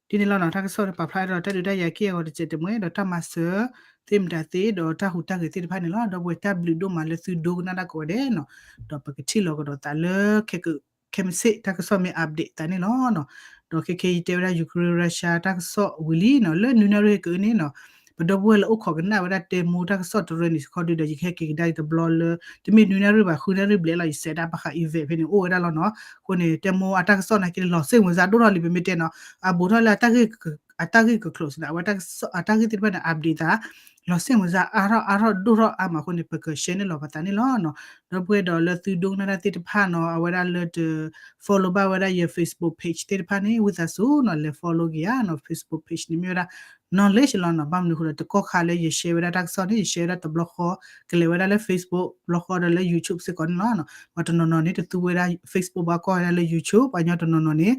ဒ်န့ၣ်လီၤနီၤ တၢ်ကစီၣ်ပာ်ဖျါဒီးတၢ်ဒုးတၢ်ယၤက့ၢ်အဂီၤတစဲးတမှဲ ဒီးတၢ်မၤစၢၤသ့ၣ်မတၤသ့ ဒီးတၢ်ဟူးတၢ်ဂဲၤသ့ၣ်တဖၣ်န့ၣ်လီၤ ဒီပုၢ်ဝဲၢ်တၢ်ဘျုးဒိၣ်မးလၢသုဒိကနၣ်တၢ်ကိးဂၤဒဲးနီၤ ဒီးပကထံၣ်လီၤကဒီးသးလၢ ခဲမုၢ်ဆ့ၣ်တၢ်ကစီၣ်မ့ၢ် update သးန့ၣ်လီၤနီၤ ဒီးခဲခဲယတဲဝဲဒၣ် Ukraine Russia တၢ်ကစီၣ်ဝံၤလံနီၤ လၢနွံနၣ်ရံၣ်ဟဲက့ၤန့ၣ်နီၤ ပဒီပုၢ်ဝဲၢ်လၢအိၣ်ခိးကနၣ်ဝဲဒၣ်တဲမိၢ်တၢ်ကစီၣ်တရၢန့ၣ် စခီဒုးဒီး ယကဟဲက့ၤကဒါက့ၤတဘျီလၢ တမ့ၢ်နွံနၣ်ရံၣ်ဘၣ် ဃုနၣ်ရံၣ်ဘျဲၣ်လီၤ ယစဲးဒၣ်ဘၣ်ဃး event ဖဲန့ၣ် အိၣ်ဝဲဒၣ်လီၤနီၤ အဃိန့ၣ် တဲမိၢ်အတၢ်ကစီၣ်နာ်က့ လီၤစိတ်ဝင်စားဒိၣ်ထီၣ်လံ ပမ့ၢ်တဲနီၤ အဘူးထီၣ်လၢ အတၢ်ဂ့ၢ်က close န့ၣ် အဝဲတၢ်ကစီၣ် အတၢ်ဂ့ၢ်သ့ၣ်တဖၣ်န့ၣ် update သး လီၤစိတ်ဝင်စားအါထီၣ်အါထီၣ်ဒိၣ်ထီၣ်အါမးအဃိန့ၣ် ပက share န့ၢ်လီၤပသးန့ၣ်လီၤနီၤ ဒီပုၢ်ဝဲၢ်ဒီးလၢသုဒိကနၣ်တၢ်သ့ၣ်တဖၣ်နီၤ အဝဲဒၣ်လၢတ follow ဘၣ်ဝဲဒၣ်ယ Facebook page သ့ၣ်တဖၣ်န့ၣ် ဝံသးစူၤနီၤ လဲၤ follow က့ၤဧါနီၤ Facebook page န့ၣ်မ့ၢ်ဝဲဒၣ် knowledge လီၤနီၤ ဘၣ်မနုၤအဃိဒီး တကီၢ်ခါလၢယ share ဝဲဒၣ်တၢ်ကစီၣ်န့ၣ် ယ share ဝဲဒၣ်တဘျီဃီ ကလဲၤဝဲဒၣ်လၢ Facebook တဘျီဃီဒီးလၢ YouTube စ့ၢ်ကီးန့ၣ်လီၤ ပှၤတနီၤနီၤန့ၣ် တသူဝဲဒၣ် Facebook ဘၣ် ကွၢ်ဝဲဒၣ်လၢ YouTube ပှၤညီတနီၤနီၤန့ၣ်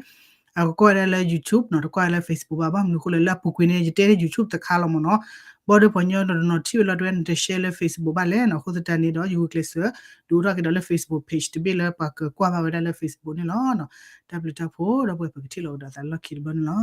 အကကွၢ်ဝဲဒၣ်လၢ YouTube နီၤ တကွၢ်ဝဲဒၣ်လၢ Facebook ဘၣ် ဘၣ်မနုၤအဃိလဲၣ် လၢအပူၤကွံာ်န့ၣ် ယတဲလၢ YouTube တခါလီၤမ့ၢ်နီၤ ဘၣ်ဒီးပှၤညီတနီၤနီၤထံၣ်ဝဲလီၤတဝဲန့ၣ် တ share လၢ Facebook ဘၣ်လဲၣ်နီၤ အဃိသတးန့ၣ်ဒီး ယဂုာ်ကျဲးစၢး ဒုးအိၣ်ထီၣ်က့ၤဒီးလၢ Facebook page တဘ့ၣ်လၢပှၤကကွၢ်ဘၣ်ဝဲဒၣ်လၢ Facebook န့ၣ်လီၤ တၢ်ဘျုးတၢ်ဖှိၣ် ဒီပုၢ်ဝဲၢ်ပကထံၣ်လိာ်ကဒီးသးလီၢ်ခံတဘျီန့ၣ်လီၤ